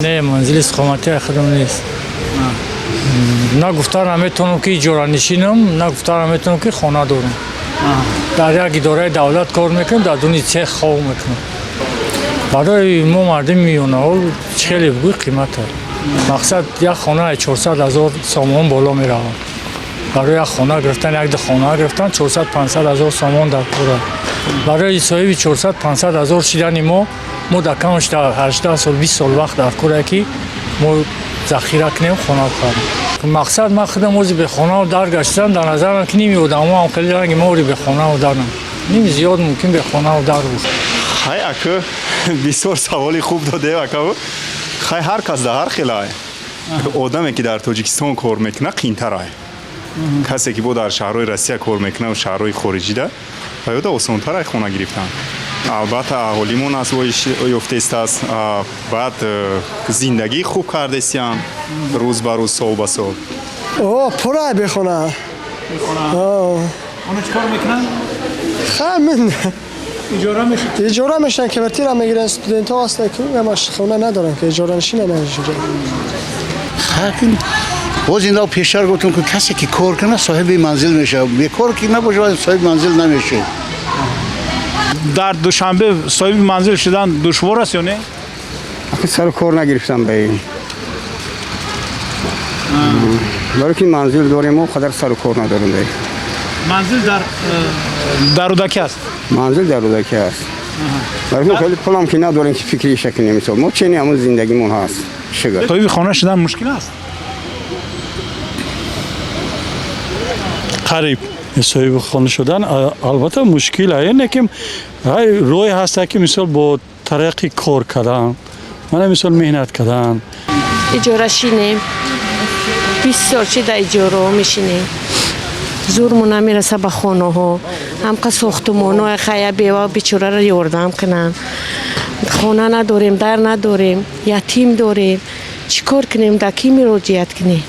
Не, манзили истиқоматии худам нест. На гуфта наметавонам, ки иҷоранишинам, на гуфта наметавонам, ки хона дорам. Дар як идораи давлат кор мекунам, дар дуни цех хоб мекунам. Барои мо, мардими миёнаҳол, хеле бугӯй қимата. Мақсад, як хона 400 ҳазор сомон боло меравад. Барои як хона гирифтан, як ду хона гирифтан 400-500 ҳазор сомон дар кора. Барои соҳиби 400-500 ҳазор шидани мо дар камаш дар 18 сол, 20 сол вақт дар кора, ки мо захира кунем, хона харем. Мақсад, ман худам ози бехонаву дар гаштам, дар назарам, ки ними одамо ҳам хеле ранги мо ори бехонаву дарам, ними зиёд мумкин бехонаву дар бошад. Хай, ака, бисёр саволи хуб додем, ака. Хай, ҳар кас дар ҳар хелай. Одаме, ки дар Тоҷикистон кор мекунад, қиинтарай. Касе, ки бо дар шаҳрҳои Россия кор мекунад, шаҳрҳои хориҷида, ба ёда осонтарай хона гирифтан. Албатта, аҳолимон афзоиш ёфтааст, баъд зиндагии хуб кардесиян рӯз ба рӯз, сол ба сол. О, пурай бехона. Оно чӣ кор мекунанд? Хай, мин Иҷора мешид? Иҷора мешинан, квартира мегиранд, студентҳо ҳастанд, ки ҳамаш хона надоранд, ки иҷоранишинанд инҷо. Хакин боз инро пештар гуфтам, ки касе ки кор кунад, соҳиби манзил мешавад. Бекор ки набошад, соҳиби манзил намешавад. Дар Душанбе соҳиби манзил шудан душвор аст ё не? Ахи, сару кор нагирифтам ба ин. Барои ки манзил дорем, мо қадар сару кор надорем ба ин. Манзил дар Рӯдакӣ аст? Манзил дар Рӯдакӣ аст. Барои ки хеле пулам ки надорем, ки фикриша кунем, мисол. Мо чени ҳамун зиндагимон ҳаст. Шугр. Соҳиби хона шудан мушкил аст? Қариб соҳиби хона шудан, албатта, мушкил ае, лекин роҳе ҳаста, ки мисол бо тариқи кор кардан, мана мисол меҳнат кардан. Иҷорашинем, 20 сол чи дар иҷораҳо мешинем, зурмон намераса ба хонаҳо. Ҳамқа сохтумонҳо, хая, бева бечораро ёрдам кунанд. Хона надорем, дар надорем, ятим дорем. Чӣ кор кунем, дар кӣ муроҷиат кунем?